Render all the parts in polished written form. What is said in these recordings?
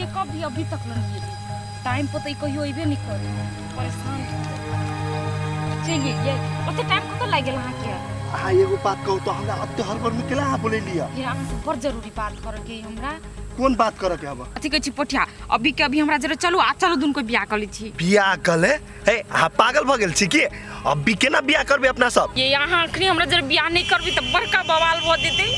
बोलेलिए कभी अभी तक नहीं एली। टाइम पर तो ई कहियो अइबे नहीं करी, परेशान चलि गेलिए। ओते टाइम कतऽ लागि गेल अहाँके? अहाँ एगो बात कहू तो, हमरा एते हड़बड़ में केला अहाँ बोलेलिए? फिर अहाँसँ बड़ जरूरी बात करऽके अइ हमरा। कोन बात करऽ के हब? अथी कहै छी पोठिया, अभी के अभी हमरा जरे चलू आ चलू, दुनू कोई बियाह कऽ लै छी। बियाह कऽ ले? हे, अहाँ पागल भऽ गेल छी की? अभी केना बियाह करबै अपना सब? ये अहाँ अखनी हमरा जरे बियाह नहीं करबी तऽ बड़का बवाल भऽ जेतै।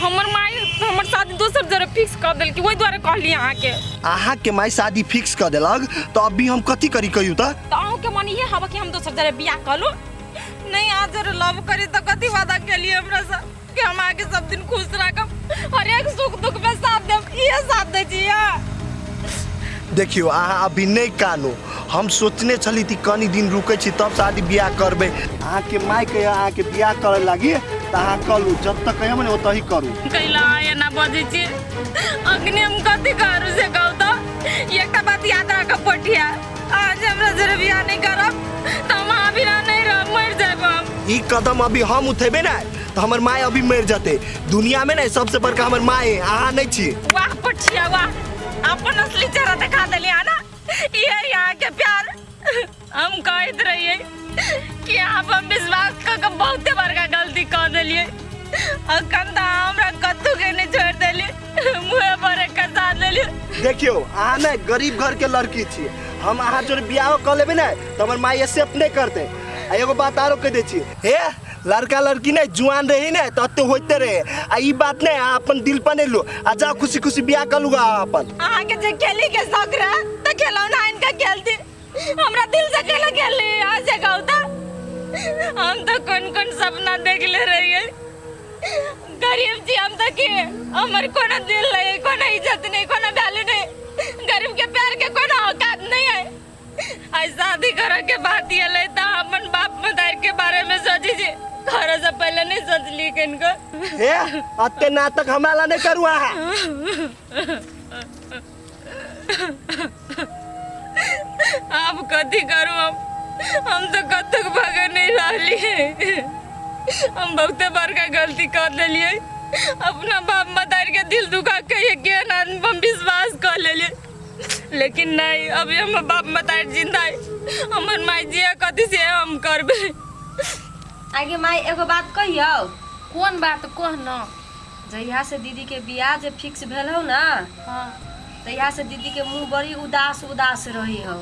हमर माय हमर शादी दोसर जरे फिक्स कऽ देलकै, ओहि दुआरे कहली अहाँके। अहाँके माय शादी फिक्स कऽ देलक तऽ अभी हम कथी करी कहियौ तऽ? तऽ अहूँके मन इहे हवा कि हम दोसर जरे बियाह कऽ लू? नहीं, अहाँ जरे लव करी तऽ कथी वादा केलियै हमरा से कि हम अहाँके सब दिन खुश राखब, हर एक सुख दुख में साथ देब? इहे साथ दै छी अहाँ? देखियौ, अहाँ अभी नहि कानू। हम सोचने छली कि कनी दिन रुकै छी तब शादी बियाह करबै। अहाँके माय के अहाँके बियाह करऽ लागी तऽ अहाँ करू, जब तक कहियो ने ओतऽ ही करू। कैला अहाँ एना बजै छी? अखनी हम कथी करू से कहू तऽ। एकटा बात याद राखब पोठिया, अहाँ जे हमरा जरे बियाह नहि करब तऽ हम अहाँ बिना नहि रहब, मरि जायब हम। ई कदम अभी हम उठेबै ने तऽ हमर माय अभी मरि जेतै। दुनिया में ने सबसे बड़का हमर माय है, अहाँ नहीं छी। वाह पोठिया वाह, अपन असली चेहरा दिखा देलियै अहाँ ना। ये यहाँ के प्यार हम कहैत रहियै कि अहाँ पर हम विश्वास कऽ के बहुते बड़का गलती कऽ देलियै। अखन तऽ अहाँ हमरा कतहु के नहि छोड़ि देलियै, मुँहे पर एक खसा देलियै। देखियौ, अहाँ ने गरीब घर के लड़की छी। हम अहाँ जोर बियाहो कऽ लेबै ने तऽ हमर माय एक्सेप्ट नहि करतै। आ एगो बात आरो कहि दै छी, हे लड़का लड़की ने जुआन रही ने तऽ एते होइते रहे। आ ई बात नहि अहाँ अपन दिल पर नहि लू आ जाओ खुशी खुशी बियाह कऽ लू अहाँ अपन। अहाँके जे खेली के शौक रहे तऽ खेलौना आनि कऽ खेलती, हमरा दिल से खेला खेलली अहाँ से कहू तऽ। हम तऽ कोन कोन सपना देखले रहियै। गरीब छी हम तऽ, की हमर कोनो दिल नहीं, कोनो इज्जत नहीं, कोनो वैल्यू नहीं, गरीब के प्यार के कोनो औकात नहीं है। आज शादी करे के बात ये ले तऽ अपन बाप मदार के बारे में सोची छी, घर से पहले नहीं सोचली किनको। हे, अते नाटक हमरा ला नहीं करू अहाँ। आब कथी करू हम तो कतक भगे नहीं रहलियै। हम बहुते बड़का गलती कर देलियै, अपना बाप मदार के दिल दुखा के केहन आदमी पर हम विश्वास कर लेलियै। लेकिन नहीं, अभी हमर बाप मदार जिंदा है, हमर माय जे कथी से हम करबै। आगे माय, एगो बात कहियौ? कोन बात, कह न। जहिया से दीदी के बियाह जे फिक्स भेल हौ ना, तहिया से दीदी के मुंह बड़ी उदास उदास रही हौ।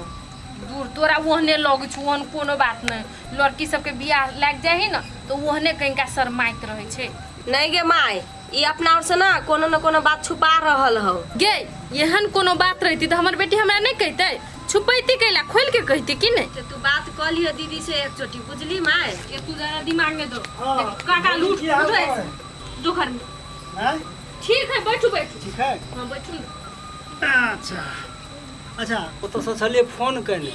दूर तोरा ओहने लगै छौ, ओहन कोनो बात नहि। लड़की सबके बियाह लागि जाइ है ने तऽ ओहने कनिका शरमाइत रहै छै। नहीं गे माय, ई अपना ओर से ना कोनो न कोनो बात छुपा रहल हौ। गे, एहन कोनो बात रहिती तऽ हमर बेटी हमरा नहि कहितै? छुपैती कैला, खोलि के कहिती कि नहि? तऽ तू बात कऽ लिह दीदी से एक चोटी, बुझली माय? ये तू ज्यादा दिमाग नहीं दो। हाँ। देख, काका लूट की हाल उठो है? ऐसे। जो घर में। हैं? ठीक है, बैठू बैठू। ठीक है। हाँ, बैठू ना। अच्छा अच्छा, ओतऽसँ छलियै फोन केने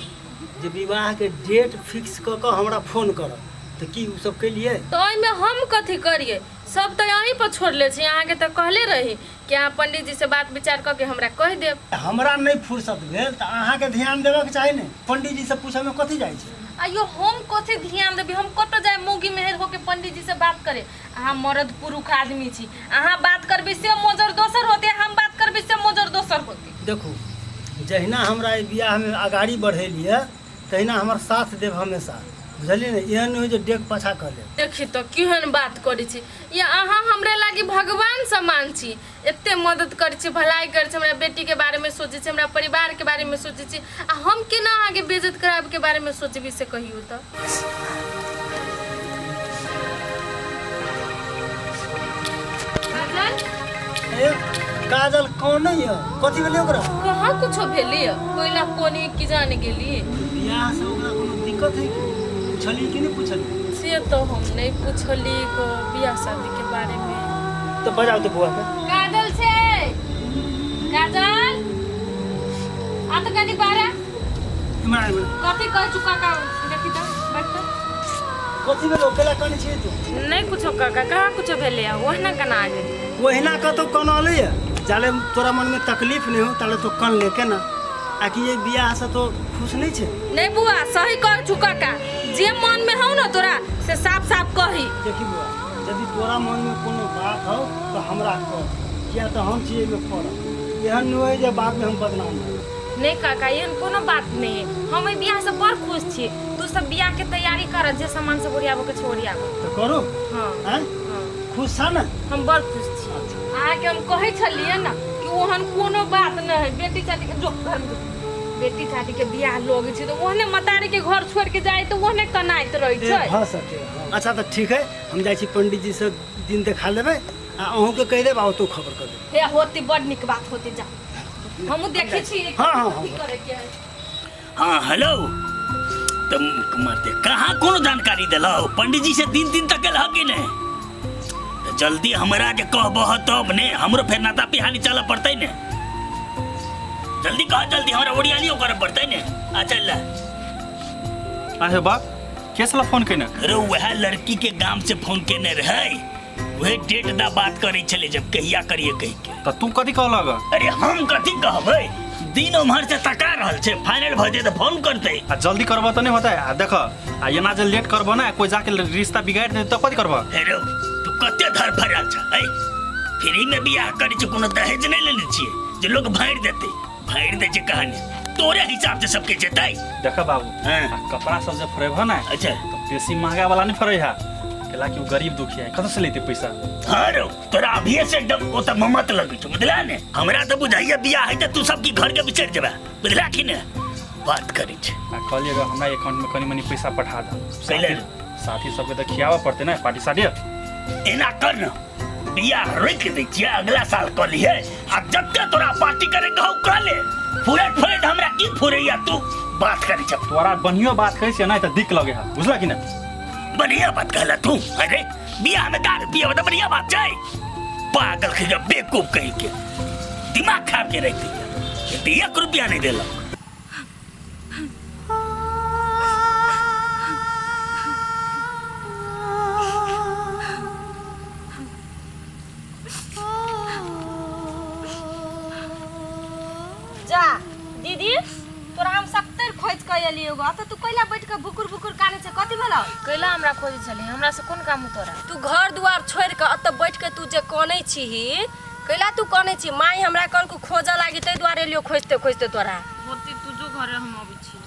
जे विवाहके डेट फिक्स कऽ कऽ हमरा फोन करब, तऽ की ओ सब केलियै? तऽ ओहिमे हम कथी करियै? सब तऽ अहीं पर छोड़ले छी। अहाँके तऽ कहले रही कि अहाँ पंडित जी से बात विचार कऽ के हमरा कहि देब। हमरा नहि फुर्सत भेल तऽ अहाँके ध्यान देबऽके चाही ने। पंडित जी से पूछऽमे कथी जाइ छै? आइयो हम कथी ध्यान देबी? हम कतऽ जाय मौगी मेहर होके पंडित जी से बात करे? अहाँ मर्द पुरुष आदमी छी, अहाँ बात करबी से मोजर दोसर होते, हम बात करबी से मोजर दोसर होते। देखू, जहिना हमरा एहि बियाहमे अगाड़ी बढ़ेलियै तहिना हमर साथ देब हमेशा, बुझलियै ने? एहन नहि होइ जे डेग पाछा कऽ लेब। देखी तऽ केहन बात करै छी। या अहाँ हमरा लागी भगवान समान छी, एते मदद करै छी, भलाई करै छी, हमरा बेटीके बारेमे सोचै छी, हमरा परिवारके बारेमे सोचै छी, आ हम केना अहाँके बेइज्जत कराबैके बारेमे सोचबी से कहियौ तऽ। काजल? ए, काजल कौन है? कथी भेलै ओकरा? कहाँ कुछो भेलै, कोइला कोनी की जाने गेली। बियाह से ओकरा कोनो दिक्कत है की? पूछली कि नहीं पूछली? से तो हम नहीं पूछली को बियाह शादी के बारे में। तो बजाओ तो बुआ के। काजल छै, काजल आ तो कनी बारा। इमरा इमरा। कथी कह चुका का देखी तो बैठ तो। कथी भेलो? केला कने छियै तू? नहीं कुछो काका, कहाँ कुछो भेलै, ओहिना कना आ गेल। ओहिना कतौ कनले है, जाले तोरा मन में तकलीफ नहीं हो ताले तो कन ले के ना। आकि ये बियाह से तो खुश नहीं छे? नहीं बुआ, सही कह चुका काका, जे मन में हो ना तोरा से साफ साफ कही। देखी बुआ, यदि तोरा मन में कोनो बात हो तो हमरा कह, किया तो हम छी एहिमे पड़ल। एहन नहि होइ जे बादमे हम बदनाम भऽ नहि काका, एहन कोनो बात नहि है। हम एहि बियाह से बड़ खुश छी। तू सब बियाह के तैयारी कर, जे सामान सब ओरियाबऽ के छै ओरियाबऽ। तऽ करू। हाँ। आँय? हाँ। खुश छह ने? हम बड़ खुश छी। अहाँके हम कहै छलियै ने कि ओहन कोनो बात नहि है। बेटी चाटी के जो घर में जो, बेटी चाटी के बियाह लगै छै तऽ ओहने मतारी के घर छोड़ के जाइ तऽ ओहने कनाइत रहै छै। भऽ सके, हाँ। अच्छा तऽ ठीक है, हम जाइ छी पंडीजी से दिन देखा लेबै आ अहूँके कहि देब आ ओतौ खबर कऽ देब। हे होती, बड़ नीक बात होती। जा, हमहूँ देखै छी। हाँ, हाँ, हाँ। की करे के है। हाँ, हेलो, तुम मरते कहाँ कोनो जानकारी देलहो? पंडित जी से दिन दिन तक गेल कि नहीं? तो जल्दी हमरा के कहबह तब ने हमरो फेर नाता पिहानी चलऽ पड़तै ने। जल्दी कह, जल्दी हमरा ओरियानियो करऽ पड़तै ने। आ चल ले। अहे बाप, के साला फोन केने? अरे वएह लड़की के गाम से फोन केने रहै, वह डेट दा बात करै छलै जब कहिया करिए कहि के। तऽ तू कथी कहलक? अरे हम कथी कहबै, दिन उम्हर से तका रहल छै, फाइनल भऽ जेतै तऽ फोन करतै। आ जल्दी करबह तऽ नहि होतै? आ देख, आ एना जे लेट करबह ने, कोइ जाके रिश्ता बिगाड़ि देतै तऽ कथी करबह? हे रौ, तू कते धर फरल छ? ऐ फ्री में बियाह करै छै, कोनो दहेज नहि लेने छियै जे लोग भरि देतै। भरि दै छै कहानी, तोरे हिसाब से सबके जेतै। देख बाबू, हाँ। आ कपड़ा सब जे फरेबह ने, अच्छा, तऽ बेसी महंगा वाला नहि फरै है, कैला कि ओ गरीब दुखिया है, कतऽ से लेतै पैसा? हाँ रौ, तोरा अभिये से एकदम ओतऽ ममत लगै छौ, बुझला ने? हमरा तऽ बुझाइया बियाह है तऽ तू सब की घर के बिसरि जेबा, बुझला कि ने? बात करै छै। आ कहलियै अगर हमरा अकाउंट में कनी मनी पैसा पठा दे। कैला? साथी सबके तऽ खियाबऽ पड़तै ने पार्टी साटी। एना कर न, बियाह रोकि दै छियै, अगला साल कऽ लिहे आ जते तोरा पार्टी करे के हौ कऽ ले। फुरैत फुरैत हमरा की फुरैया, तू बात करै छ। तोरा बढ़ियो बात कहै छियै ने तऽ दिक लगे है, बुझला कि ने? बढ़िया बात कहला तू। अरे बियाह में दारू पियब तऽ बढ़िया बात छै? पागल के बेवकूफ कहि के दिमाग खराब के रख दिया, एक रुपया नहीं देलक। जा दीदी, तोरा हम सत्तर खोज के एलियो गो, तऽ तू कैला बैठ के भुकुर भुकुर काने छै? कथी भेलौ? कैला हमरा खोजै छली? हमरा से कोन काम हो तोरा? तू घर दुआर छोड़ के एतऽ बैठ के तू जे कनै छीही, कैला तू कनै छी? माई हमरा कहलको खोजऽ लागी, ताहि दुआरे एलियो खोजते खोजते तोरा। होती, तू जो घरे, हम अबै छी।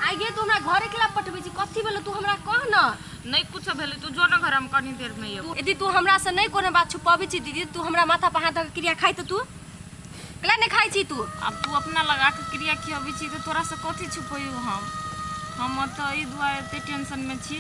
आइ गे, तू हमरा घरे केला पठबै छी? कथी भेलौ, तू हमरा कह न। नहि कुछो भेलै, तू जो न घर, हम कनी देर में अयबो। यदि तू हमरा से नहि कोनो बात छुपबै छी दीदी, तू हमरा माथा पर हाथ धऽ के क्रिया खाइ तऽ तू कैला नहि खाइ छी तू? आब तू अपना लगा के क्रिया खियाबै छी तऽ तोरा से कथी छुपैयौ हम? हम तऽ एहि दुआरे एते टेंशन में छी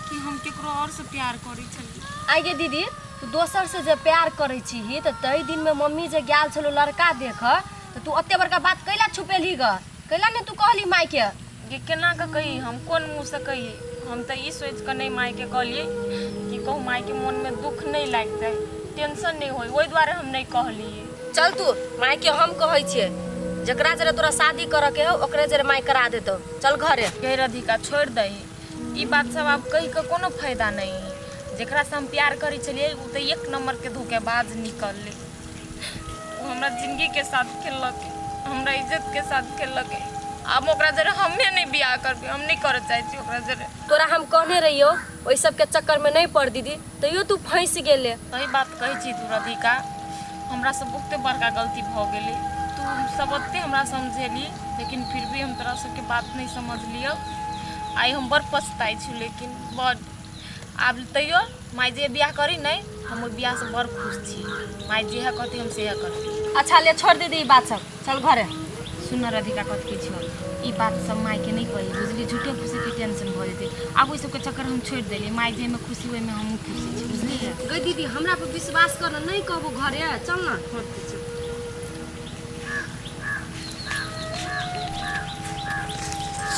कि हम केकरो और से प्यार करै छलियै। आइ गे दीदी, तू दोसर से जे प्यार करै छीही तऽ ताहि दिनमे मम्मी जे गेल छलौ लड़का देखऽ तऽ तू ओते बड़का बात कैला छुपेलही ग? कैला नहि तू कहली मायके? गे केना कऽ कही हम, कोन मुँहसँ कही? हम तऽ ई सोचि कऽ नहि मायके कहलियै कि कहूँ मायके मोनमे दुख नहि लागि जाय, टेंशन नहि होय, ओहि दुआरे हम नहि कहलियै। चल तू मायके हम कहै छियै, जकरा जरे तोरा शादी करऽ के हौ ओकरे जरे माय करा देतौ। चल घरे। गे राधिका, छोड़ि दही ई बात सब, आब कहि कऽ कोनो फायदा नहि है। जेकरासँ हम प्यार करै छलियै ओ तऽ एक नम्बरके धोखेबाज निकललै। ओ हमरा जिंदगीके साथ खेललक, हमरा इज्जतके साथ खेललक। आब ओकरा जरे हमे नहि बियाह करबै, हम नहि करऽ चाहै छी ओकरा जरे। तोरा हम कहने रहियौ ओहि सबके चक्करमे नहि पड़ दीदी, तैयो तू फँसि गेले। सही बात कहै छी तू राधिका, हमरासँ बहुते बड़का गलती भऽ गेलै। तू सब ओते हमरा समझेली, लेकिन फिर भी हम तोरा सबके बात नहि समझलियौ। आइ हम बड़ पछताइ छी, लेकिन बड़। आब तैयो माय जे बियाह करी नहि, हम ओहि बियाहसँ बड़ खुश छी। माय जेहे कहती हम सेहे करती। अच्छा ले, छोड़ दीदी ई बात सब, चल घरे। सुन राधिका, कथी की छौ, ई बात सब मायके नहि कही, बुझली? झूठे फूसे के टेंशन भऽ जेतै। आब ओहि सबके चक्कर हम छोड़ि देलियै। माय जाहिमे खुशी ओहिमे हमहूँ खुशी छी, बुझलियै? गई दीदी, हमरा पर विश्वास कर न, नहि कहबो घरे। चल न। होते, चल।